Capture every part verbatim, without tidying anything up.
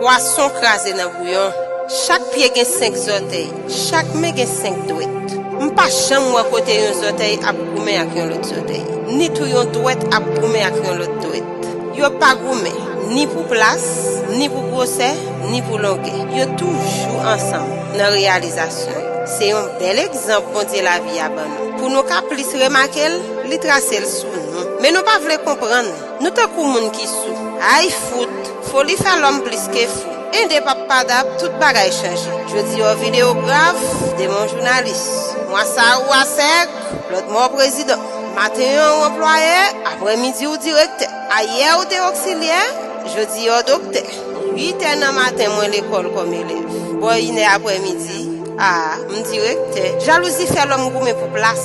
Pwason kraze nan bouyon. Chak pye gen senk zòtèy. Chak men gen senk dwèt. M pa janm wè kote yon zòtèy ap goumen ak yon lòt zòtèy. Ni tou yon dwèt ap goumen ak yon lòt dwèt. Yo pa goumen, ni pou plas, ni pou gwosè, ni pou longè. Yo toujou ansanm nan reyalizasyon yo. Se yon bèl egzanp Bondye lavi a ban nou. Pou nou ka plis remake l, li trase l sou nou. Men nou pa vle konprann. Nou tankou moun ki sou. Ay fout, foli fè lòm plis ke fou. Ende p ap padap, tout bagay chanje. Jodi a w videograf, demen w jounalis. Mwa sa a ou asèk, lòt mwa w prezidan. Maten an ou anplwayè, aprèmidi ou direktè. Ayè ou te oksilyè, jodi a w doktè. Uit è nan maten mwen lekòl kòm elèv. Bò inè aprèmidi, a, m direktè. Jalouzi fè lòm goumen pou plas.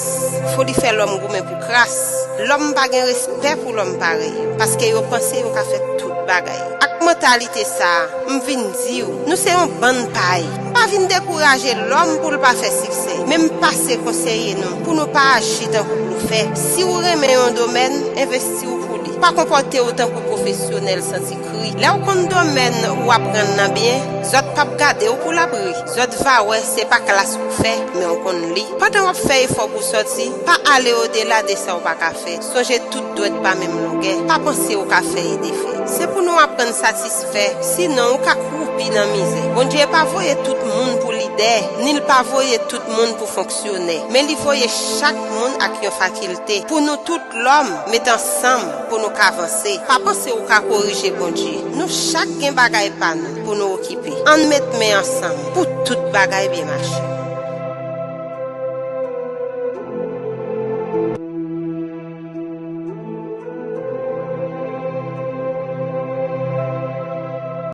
Foli fè lòm goumen pou kras. Lòm pa gen respè pou lòm parèy yo, paske yo panse yo ka fè tout bagay. Ak mantalite sa a, m vin di w, nou se yon bann pay. Pa vin dekouraje lòm pou l pa fè siksè, men m pase konseye nou pou nou pa aji tankou blofè. Si w renmen yon domèn, envesti w pou li. Pa konpòte w tankou pwofesyonèl santi kri. Lè w konn domèn ou aprann nan byen, zòt p ap gade w pou l ap ri. Zòt va wè se pa klas ou fè, men w konn li. Pandan w ap fè efò pou w sòti, pa ale odela de sa w pa ka fè. Sonje tout dwèt pa menm longè. Pa panse w ka fè e defè. Se pou nou aprann satisfè, sinon ou ka kwoupi nan mizè. Bondye pa voye tout moun pou lidè, ni l pa voye tout moun pou fonksyonè. Men li voye chak moun ak yon fakilte. Pou nou tout lòm met ansanm pou nou ka vanse. Pa panse ou ka korije Bondye. Nou chak gen bagay pa nou pou nou okipe. Ann met men ansanm pou tout bagay byen mache.